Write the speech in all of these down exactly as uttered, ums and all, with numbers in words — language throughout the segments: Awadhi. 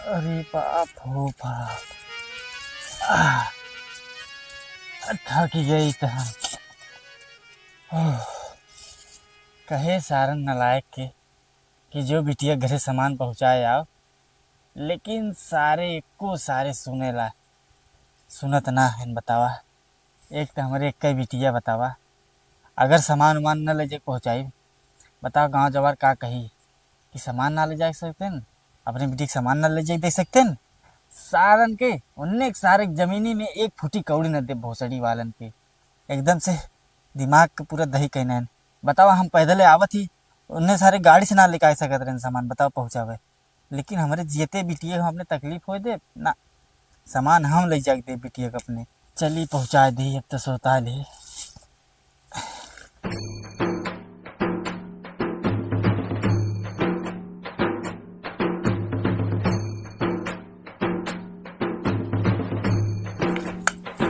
अरे बाप हो बाप। आह, थक गई त हम। ओह, कहे सारन नालायक के कि जो बिटिया घरे सामान पहुँचाए आओ, लेकिन सारे एको सारे सुनेला, सुनत ना हन। बतावा, एक त हमरे एक बिटिया बतावा, अगर सामान उमान न ले जाके पहुँचाई, बताओ गाँव जवार का कही कि सामान ना ले जा सकते न, अपने बिटिया के सामान ना ले जाके दे सकते न। सारन के उन्ने के सारे जमीनी में एक फुटी कौड़ी न दे भोसड़ी वालन के। एकदम से दिमाग के पूरा दही कहना है। बतावा, हम पैदल आवत ही, उन्ने सारे गाड़ी से ना लेके आ सकत रहन सामान, बताओ पहुँचावे। लेकिन हमरे जियते बिटिया को हमने तकलीफ होए दे ना, सामान हम ले जाके दे बिटिया के अपने। चली पहुँचा दे, अब तो सोता ले।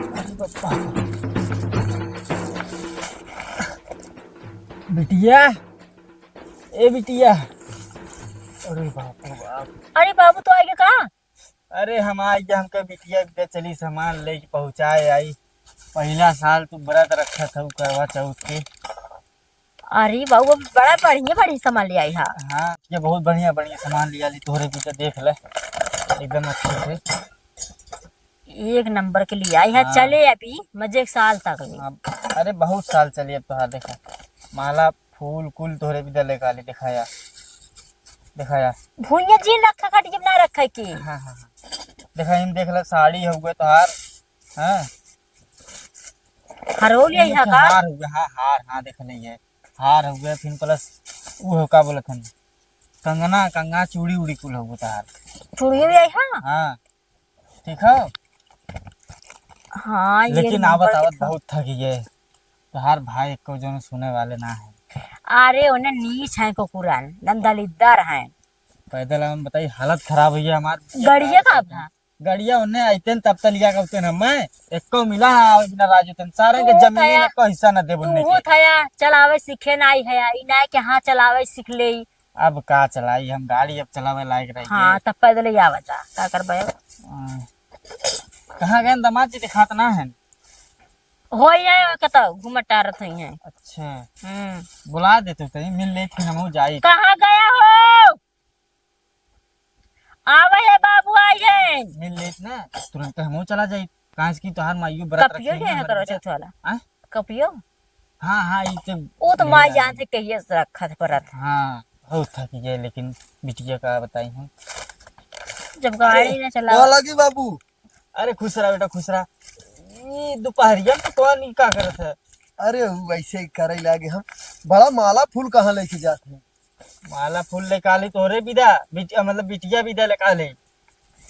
अरे बाप रे। बिटिया, ए बिटिया। अरे बाप रे बाप। अरे बाबू, तो आइगे का? अरे हम आइगे, हमका बिटिया के चली सामान लेके पहुँचाए आई। पहिला साल तू व्रत रखत हऊ करवा चौथ के। अरे बाबू, अब बड़ा बढ़िया बढ़िया सामान ले आई हा। हाँ, ये बहुत बढ़िया बढ़िया सामान लिया ली तोहरे बिटिया, देख ले, एकदम अच्छे से। एक नंबर के लिए आई है। हाँ। चले अभी मजे के साल तक ले। हाँ, अरे बहुत साल चली अब तोहार। देखा, माला फूल कुल तोहरे बिटिया लेके आली। दिखाया, दिखाया। भुइया जीन रखा खाटी जब ना रखा के। हाँ, हाँ, हाँ। देखा, इन देख ले, साड़ी हउए तोहार। हाँ। हरोल यही देखा, है का? हार हउए, हाँ, हार, हाँ, देख ले ये। हार हउए, फिर प्लस उ हो, का बोलत हन, कंगना, कंगना, चूड़ी उड़ी कुल हउए तोहार। चूड़ियो भी आई है? हाँ। ठीक है। हाँ, ये लेकिन नंबर आवत आवत दिखा। बहुत थक गए। तोहार भाई एको जन सुने वाले ना है। अरे, उन्हें नीच है कुकुरन, दम दलिद्दर है। पैदल हम बताई, हालत खराब हुई है हमार। गड़िया का था? गड़िया उन्हें आइते न तब तक लिया करते न, मैं एको मिला ना आवे बिना राजू तन, सारे के तू जमीन थया, में को हिस्सा न देबो तू उन्हें के। थया, चलावे सीखे ना आई है, ई ना के हाँ चलावे सीख ले। अब का चलाई हम गाड़ी, अब चलावे लायक रह हाँ, गए। तब पैदल ही आवा जा, का करबे? हाँ। कहाँ गए दामाद जी, दिखात ना है? हो ये कतौ घूमत टारत हुई हैं। अच्छा। हम्म। बुला देते तो मिल लेत, फिर हमहू जाई। कहाँ गया हो? आवे है बाबू, आई है। मिल लेत ना, तुरंत हमहू चला जाई। काहे कि तोहार माइयो व्रत कपियो रखी है जो ना, है करो व्रत। चौथ वाला। आय? कपियो? हाँ, हाँ, ई तो वो तो ले माई जाए। जानते कहिए से रखत परत। हाँ, बहुत थक गए, लेकिन बिटिया का बताई हम। जब गाड़ी अरे, ना चला। कहाँ लगी बाबू? अरे खुश रहा बेटा, खुश रहा। ई दोपहरिया में तो कौन ई का करत है? अरे ऊ वैसे ही करे लागे हम। बड़ा माला फूल कहाँ लेके जात है? माला फूल लेके आली तोहरे बिदा, बिट-, मतलब बिटिया बिदा लेके आली।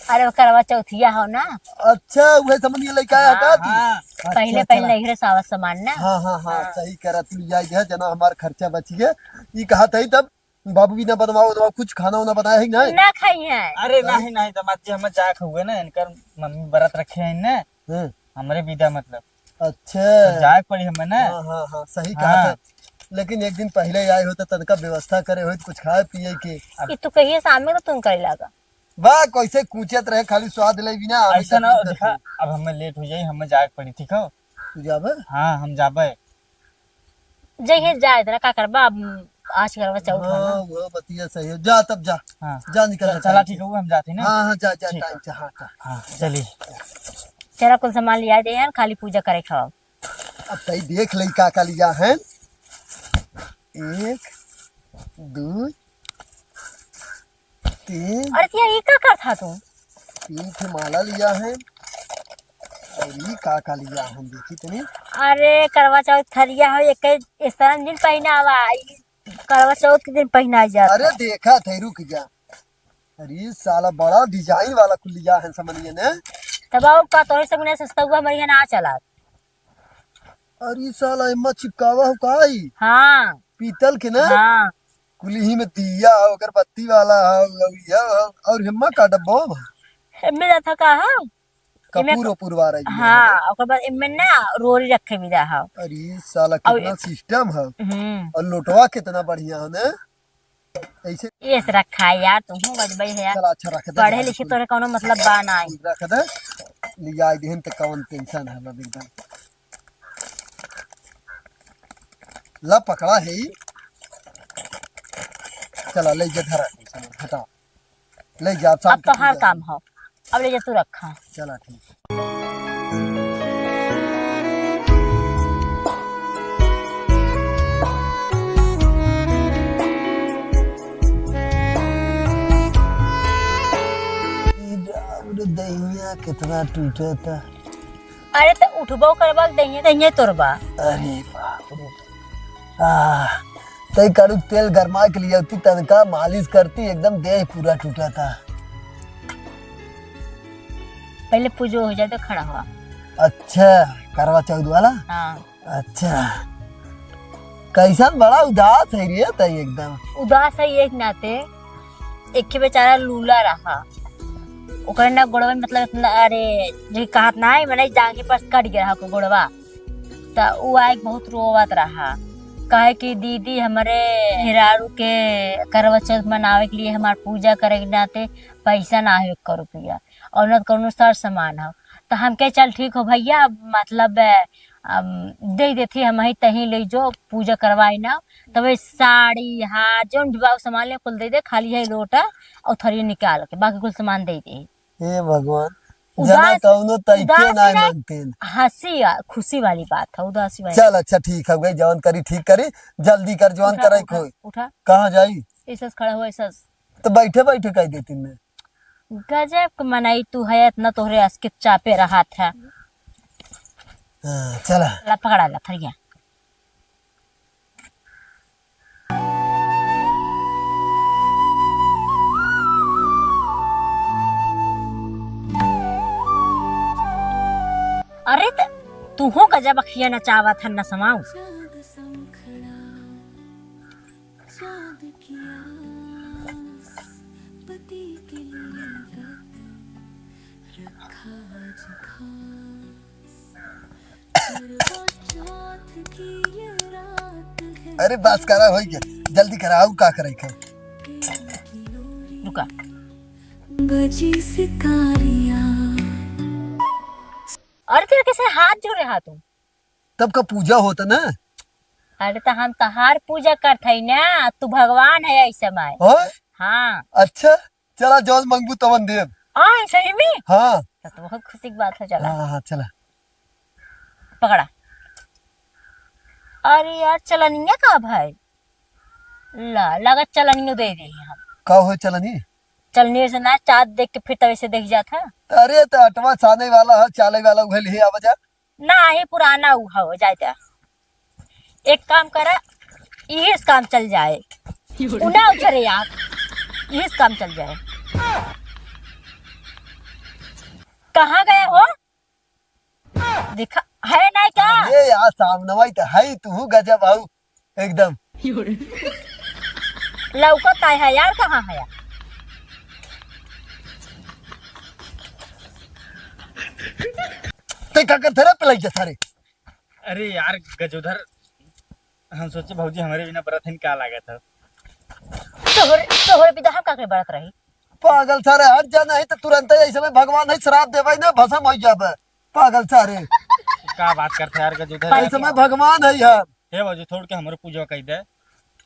अरे वो करवा चौथिया हो ना। अच्छा, उहे समझिए लेके आया हाँ, का तू? हाँ। अच्छा, पहले, अच्छा। पहले नैहरे सावत सामान ना। हाँ, हाँ, हाँ, हाँ। सही करा तू, लिया गया जना हमार खर्चा बचिए। ई कहा था ही तब बाबू भी ना बनवाओ, बनवाओ, कुछ खाना वाना बनाया है कि नहीं? ना खाई है। अरे नहीं, नहीं, दामाद जी, हमें जाए के हुए ना, इनकर मम्मी व्रत रखे हैं ना, हम्म। हमरे बिदा मतलब। अच्छा। तो जाए के पड़ी हमें ना। हाँ, हाँ, हाँ, सही कहा हाँ। था। लेकिन एक दिन पहले आए हो तो तनका व्यवस्था करे हो तो कुछ खाए पिए के। अब ये तू कहिए शाम में तो तुम करे लागा। वाह, कैसे कूचत रहे, खाली स्वाद ले बिना, आवे ऐसा ना हो, तकलीफ देखा, करते। अब हमें लेट हो जाई, हमें जाए के पड़ी, ठीक हो? तू जाबे? हाँ, हम जाबे। जइहे जाए, तेरा का करबा, अब आज करवा चौथ है ना। हाँ, वो बतिया सही है। जा तब जा। हाँ। जा निकल चल, जा चला time ठीक से। है, हम जाते हैं ना। हाँ, हाँ, जा, जा, ठीक है। Time से, हाँ, जा। हाँ, चलिए। तेरा कुल सामान लिया दे हैं, खाली पूजा करे खाओ। अब तई देख ले का का लिया है। एक, दो, तीन। अरे तिया, ई का करत हा तू? तीन ठे माला लिया है। और ई का का लिया हम देखी तनी। अरे करवा चौथ थरिया हो, एक इस तरह दिन पहनावा, ई करवा चौथ के दिन पहनाई जात अरे है। देखा थे, रुक जा। अरे साला बड़ा design वाला कुल लिया है समनिया ने। तब और का तोरे से गुना सस्ता हुआ हमारे यहाँ ना चला। अरे साला एम्मा चिपकावा हो का ई? हाँ। पीतल के ना? हाँ। कुल ही में दिया हो, अगरबत्ती वाला हो, और यह हो, और हेम्मा का डब्बा हो? हेम्मे जाता का हो? कपूर एमे वपूर वाला ही हाँ, है। ओकर बाद एमे ना रोरी रखे भी रहा हो। अरे साला और कितना ए- system है। हम्म। और लोटवा कितना बढ़िया है ना? ऐसे। ऐसे रखा है यार, तुहूँ गजबई है यार। चला, अच्छा, रख दे, पढ़े लिखे तोरे कौनो मतलब बा नाहीं। रख दे, लिया दिहन त कौन tension है, लब एकदम। ला, पकड़ा है ई। चला, ले जा, धरा, हटा। ले जा, अब शाम के तोहार पूजा काम हो। अब ले जा, तू रखा। चला, ठीक है। ई राउर दहिया कितना टूटता। अरे, त उठबो करबा, दहिया, दहिया तोरबा। अरे बाप रे। आह, तई कड़ुक तेल गरमा के लिए होती, तनका मालिश करती, एकदम देह पूरा टूटा था। पहले पूजो हो जाए तो खड़ा हुआ। अच्छा, करवा चौथ वाला? हाँ। अच्छा, कैसन बड़ा उदास है रे तई एकदम। उदास है एक नाते, एक ठे बेचारा लूला रहा, ओकर ना गोड़वा में मतलब इतना, अरे, जो कहत ना है, मने जांघे पर कट गया रहा ओकर गोड़वा, त उ आए बहुत रोवत रहा, कहे कि दीदी, हमरे मेहरारू के करवा चौथ मनावे के लिए हमार पूजा करे के नाते पैसा ना है एक रुपया, और ना कौनो सर सामान हो। त हम कहे, चल ठीक हो भैया, मतलब, अम, दे देती हम ही, तही ले जो पूजा करवाई ना। तबे साड़ी, हार, जौन भी बा सामान ले, कुल दे दे, खाली है लोटा और थरिया निकाल के, बाकी कुल सामान दे दे। हे भगवान, उदास, जना कौनो तैके उदासी ना नहीं, मांगते हैं। हंसी आ, खुशी वाली बात है, उदासी वाली। चल अच्छा ठीक है, गई जवन करी ठीक करी, जल्दी कर जवन उठा, करे उठा, कोई। उठा। कहाँ जाई? ऐसा खड़ा हुआ, ऐसा। तो बैठे बैठे कह देती मैं। गजब के मनई तू है, इतना तोहरे अस के चापे रहा था। हाँ, चला। ला पकड़ा ला थरिया। अरे त तू हो गजब अखिया नचावत है नसमाऊ। अरे बस करा, होई गया, जल्दी करा, आऊ का करे के? रुका। बजी सितारियां। अरे तेरे कैसे हाथ जोड़े हाथ तू? तब का पूजा होता ना। अरे त हम तहार पूजा करत हई ना, तू भगवान है ऐसे माय। हाँ? हाँ। अच्छा, चला जौन मंगबू तवन देब। हाँ, सही में? हाँ। त तो बहुत खुशी की बात है, चला। हाँ, हाँ, चला। पकड़ा। अरे यार, चलनिया का भाई? ला, लगत चलनियो दे दे हम। का हो चलनी? चलनी से ना, चाँद देख के फिर तब ऐसे देख जात है। अरे, त अटवा छाने वाला है, चाले वाला उहे लिहे आवा जा। नाही, पुराना उ हो जाए त। एक काम करा, इहे से काम चल जाए। उ ना उछरे आप, इहे से काम चल जाए। कहाँ गया हो? देखा, है ना क्या? अरे यार, सामनवा ही तो है, तू गजब आऊ। एकदम। लौकत आय है यार, कहाँ है यार? ते का करत रे, पिलाई जा सारे। अरे यार गजोधर, हम सोचे भौजी हमरे बिना बरत हन का लागत है। तोहरे, तोहरे बिना हम का करे बरत रही? पागल सारे, हट जा, नहीं तो तुरंत ऐसे में भगवान है श्राप देवे ना, भसम हो जाबे। पागल सारे। का बात करते यार गजोधर? ऐसे में भगवान है यार। हे बाबू, छोड़ के हमरो पूजा कई दे।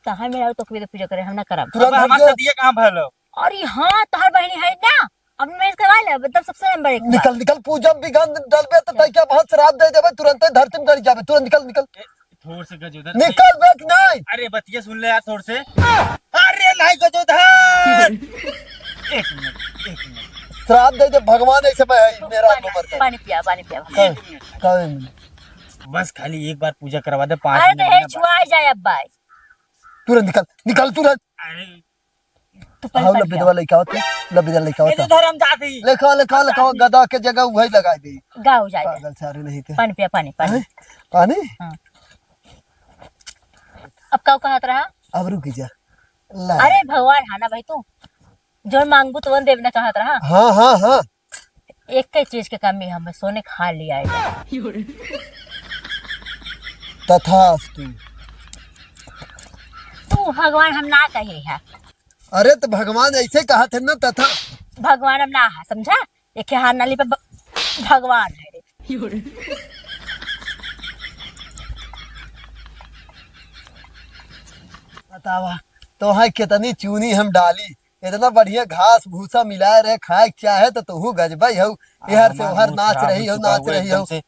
कहाँ मेरा तो कोई पूजा करे, हम ना करब। तुरंत अब हमार हट जा। सदिया कहाँ भलो? अरे हाँ, तोहर बहिनी है ना, अब मैं इसका वाले, अब तब सबसे नंबर एक निकल, पर। निकल, पूजा में विघ्न डालबे तो तै क्या बहुत श्राप दे देबे, तुरंत धरती में गड़ जाबे, तुरंत निकल, निकल। ए, थोड़ से गजोधर निकल बे कि नहीं? अरे बतिया सुन ले यार थोड़ से। अरे नहीं गजोधर। एक मिनट, एक मिनट। श्राप दे दे भगवान ऐसे में है, मेरा पानी, नंबर का। पानी पिया, पानी पिया। का, का है? बस खाली एक बार पूजा करवा दे, पाँच अरे मिनट तो हे में बस। छुआ जाए अब भाई। तुरंत निकल, निकल तुरंत। अरे। तू पहले आओ, पानी लबेदवा पिया। लइका होते, लबेदवा लइका होता। धर्म जाति। लेखा, लेखा, लेखा, गदा के जगह वही लगा दे। गाओ जाए। पागल सारे नहीं थे। पानी पिया, पानी, पानी। हैं? पानी? हाँ। अब का कहत रहा? अब रुक जा। ला। अरे भगवान, हाँ ना भाई तू। जो मांगबू तो देव ने कहत रहा। हाँ, हाँ, हाँ। एक ही चीज के कमी है, हमें सोने खा लिया है। तथास्तु। तू उ भगवान हम ना कहे है। अरे तो भगवान ऐसे कहा थे ना तथा। भगवान हम ना है, समझा? एक हाथ नाली पे ब-, भगवान है रे। बतावा, तो है कितनी चूनी हम डाली, इतना बढ़िया घास भूसा मिलाए रहे, खाए के चाहे तो तोहू गजबे हऊ, एहर से हमार ओहर mood नाच खराब रही हो हऊ, चुका नाच हुआ रही एकदम हो। से।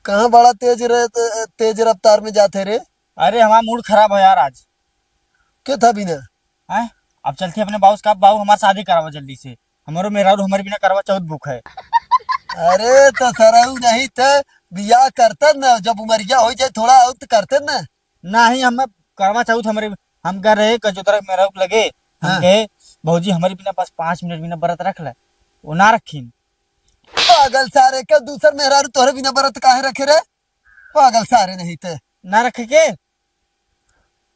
कहाँ बड़ा तेज रे, ते-, तेज रफ्तार में जाते रे? अरे, हमार mood खराब है यार आज। के था बिना? हैं? अब चलते अपने बाबू से कहा, "बाबू, हमार शादी करावा जल्दी से, हमरो मेहरारू हमारे बिना करवा चौथ भूख है।" अरे, तो सरऊ नहीं तो बियाह करते न, जब उमरिया हो जाए थोड़ा और तो करते न। नहीं, हम करवा चौथ हमरे, हम कह रहे कि जो तरह मेहरारू के लगे, हम हाँ। कहे, "भौजी, हमारे बिना बस पाँच मिनट बिना व्रत रख ले।" वो ना रखीन। पागल सारे, के दूसर मेहरारू तोहरे बिना व्रत काहे रखे रे? पागल सारे नहीं ते। ना रखे के?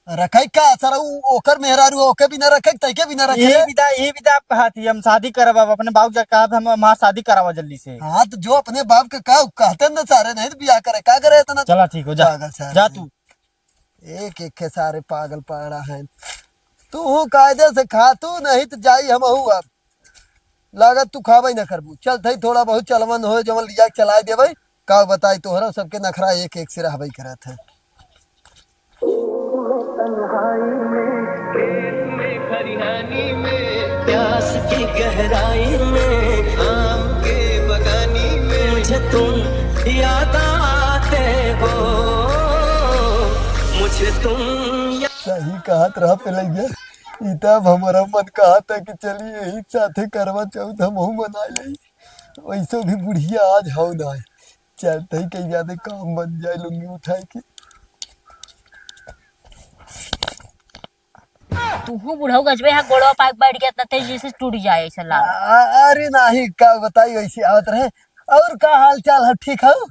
रखे का सर, उ, ओकर मेहरारू ओके भी ना रखे, तैके भी ना रखे। यही विदा, यही विदा आप कहा थी, हम शादी करब, अब अपने बाबू जा कहा, हम हमार शादी करावा जल्दी से। हाँ, तो जो अपने बाप के कहा, कहते न सारे नहीं तो बियाह करे, का करे इतना? चला ठीक हो, जा। पागल सारे जा नहीं। तू। एक एक के सारे पागल पाड़ा है। तू कायदे से खा तू, नहीं तो जाई हम अब। लागत तू खाबे न करबू। चल थई थोड़ा बहुत चलवन हो, जवन लिया के चलाए देबे। का बताई तोहरा सबके नखरा एक एक से रहबे करत है। तन्हाई में, खेत में, खरिहानी में, प्यास की गहराई में, आम के बगानी में, मुझे तुम याद आते हो, मुझे तुम या- सही कहत रहा पेलैया, ई तब हमारा मन कहत है कि चलिए यही साथे करवा चौथ हमहू मना ले। वैसे भी बुढ़िया आज हौ ना, चलते ही कहीं ज्यादा काम बन जाए लुंगी उठाए के। तूहू बुढ़ऊ गजबे है, गोड़वा पाक बैठ गया, इतना तेजी से टूट जाए ऐसा लाग। आ, अरे नाही, का बताई, वैसे आवत रहे। और का हाल चाल है, ठीक हो?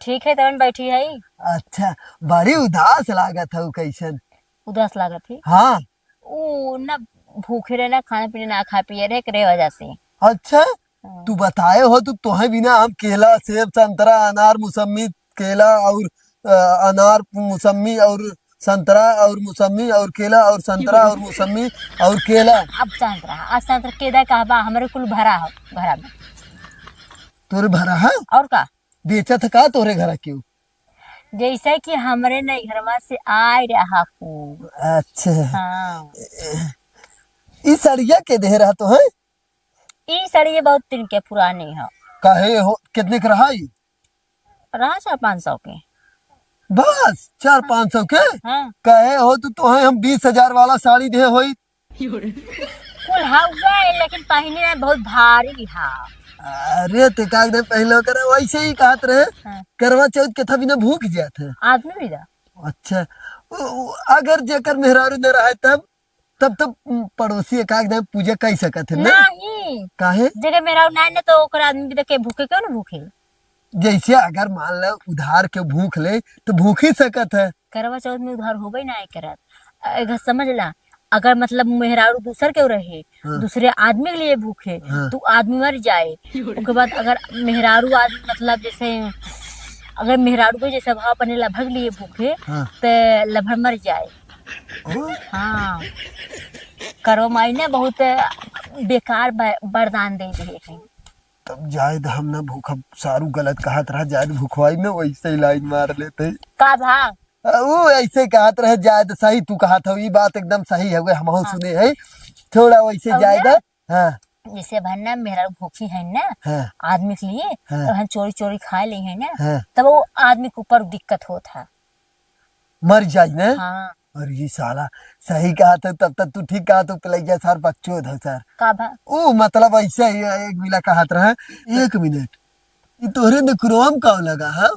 ठीक है, तवन बैठी है। अच्छा, बड़ी उदास लागत है, कैसन? उदास लागत है? हाँ। ऊ ना भूखे रहे ना, खाना पीना ना खा पिए रहे, एकरे वजह से। अच्छा, हाँ। तू बताए हो, तू तोहे बिना हम केला, सेब, संतरा, अनार, मौसमी, केला और, अ, अनार, मौसमी और संतरा और मौसमी और केला और संतरा और मौसमी और केला। अब संतरा, अब संतरा केदा कहबा, हमरे कुल भरा हो घरा में। तोरे भरा है? और का? बेचत है का तोरे घरा केहू? जैसे कि हमरे नैहरवा से आए रहा हो। अच्छा। हाँ। ई सड़िया के देह रहा तो है? ई सड़िया बहुत दिन के पुरानी है। काहे हो, कितने के रहा ई? रहा चार पाँच सौ के। बस चार पाँच सौ के? हाँ। काहे हो, तू तो है हम बीस हजार वाला साड़ी दे होई। कुल हउवे, लेकिन पहिने में बहुत भारी हा। अरे, ते का एकदम पहले ओकरा वैसे ही कहत रहे, हाँ। करवा चौथ के था बिना भूख जात है। आदमी भी रहा। अच्छा, उ, उ, अगर जेकर मेहरारू न रहे तब, तब तो पड़ोसी एक आध दाईं पूजा कई सकत है ना? नहीं। काहे? जेकर मेहरारू ना, ना तो ओकर आदमी भी देखे भूखे क्यों ना भूखे? जैसे अगर मान लो उधार के भूख ले तो भूख ही सकत है। करवा चौथ में उधार होबे ना करत। अगर समझ ला, अगर मतलब मेहरारू दूसर के रहे, हाँ। दूसरे आदमी के लिए भूखे, हाँ। तो आदमी मर जाए। ओके बाद अगर मेहरारू आदमी मतलब जैसे अगर मेहरारू के जैसे भाव अपने लभर लिए भूखे, हाँ। तो लभर मर जाए। ओ। हाँ। करवा माई ने बहुत बेकार ब-, वरदान दे दिए हैं। तब जायद हम ना भूखब, सारू गलत कहत रहा, जायद भूखवाई में वैसे ही लाइन मार लेते। का भा? आ, वो ऐसे कहत रहे, जायद सही तू कहत हो, ई बात एकदम सही है, हमहू हाँ। सुने है। थोड़ा वैसे और जायद ना? हाँ। जैसे अब है ना, मेहरारू भूखी है ना, हाँ। आदमी के लिए, हाँ। तो हम चोरी चोरी खा ले है ना, हाँ। तब वो आदमी के ऊपर दिक्कत होत है। मर जाई ना? हाँ। और ये साला सही कहा तो, तब तक तू ठीक कहा तो, पिलैया सार बकचोद हो सार। का भा? ओ, मतलब ऐसे ही एक मिला कहत रहा, एक मिनट, ये तोहरे नखुरवा में का लगा है?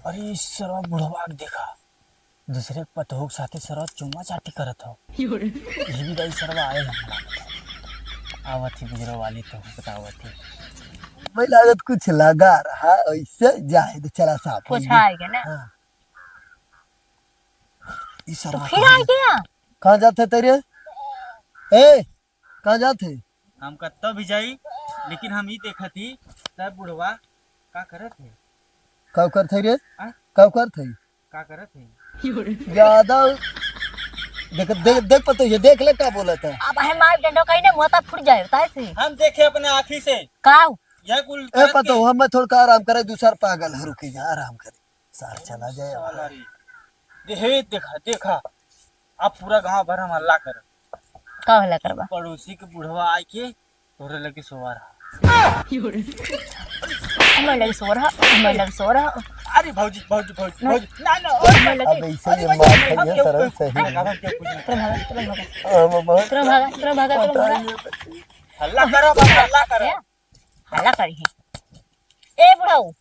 अरे, ई सरवा बुढ़वा के देखा, दूसरे के पतोह के साथे सरवा चुम्मा चाटी करत हो। यो रे। ये भी दाई सरवा आए हैं, लागत है। आवत ही बुजरो वाली तो बतावत ही। मैं लागत कुछ लगा रहा, ऐसे जाए तो चला साफ हो कुछ गया। आएगा ना। हाँ। ई सरवा फिर कहाँ आ गया? गया? कहाँ जाते तेरे? ए, कहाँ जात है? हम कत्तो भी जाई, लेकिन हम ई देखत ही, तब बुढ़वा का करत है? का करत है रे? आ? का करत है? का करत है? ज्यादा देख, देख, देख पतोहिया, देख ले का बोलत है। अब है मार डंडो कहीं ना, मुँह फूट जाए, बताए से। हम देखे अपने आँखी से। का? यह कुल ए करत पतो, के हम थोड़ा का आराम करे, दूसर पागल है, रुकी जा, आराम करे। सार चला जाए। साला रे। दे, हे, देखा, देखा। अब पूरा गाँव भर हम हल्ला कर। का हल्ला करबा? पड़ोसी के बुढ़वा आए के तोरे लगे सोवा रहा। हमारे लगे सोवा रहा, हमारे लगे सोवा रहा। अरे भौजी, भौजी, भौजी, ना। भौजी, ना, ना, हमारे लगे अब ऐसे अरे ये भौजी, मार हम खाइए, क्यों, सरल क्यों, सही। हम क्यों कुछ नहीं तुरंत भागा, तुरंत भागा। हम बहुत तुरंत भागा, तुरंत भागा, तुरंत पता भागा। नहीं है। हल्ला करो, बाबा, हल्ला करो। हल्ला करी है। ए बुढ़ऊ,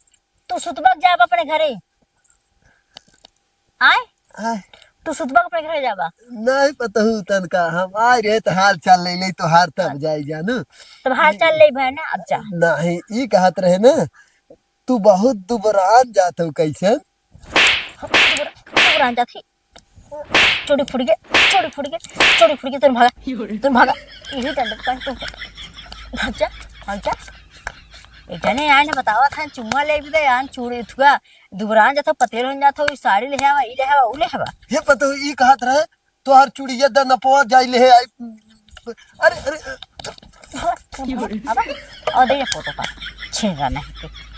तू सुतबक जाब अपने घरे। आय? आय। तू सुतबक अपने घरे जाबा। नहीं पतहू तनका, हम आए रहे तो हाल चाल ले ले, तो हार तब जाई जानू। तब हाल चाल ले भाई ना, अब जा। नहीं, ई कहत रहे ना, तू बहुत दुबरान जात हो कैसन? हम दुबर-, दुबरान जात ही। चूड़ी फूट गए, चूड़ी फूट गए, चूड़ी फूट गए, तुम भागा, तुम भागा। यही डंडा पकड़, तुम भाग जा, भाग जा। एक जने आए ने बतावा था, चुम्मा ले भी दे, आन चूड़ी थुआ, दुबरान जात हो, पतेल हो जात हो, ई साड़ी ले आवा, ई ले आवा, ऊ ले आवा। हे पतहू, ई कहत रहे, तोहर चूड़िया द नपवा जाई ले आई। अरे, अरे। अब, अब, और दे ये फोटो का। छेड़ा नहीं के।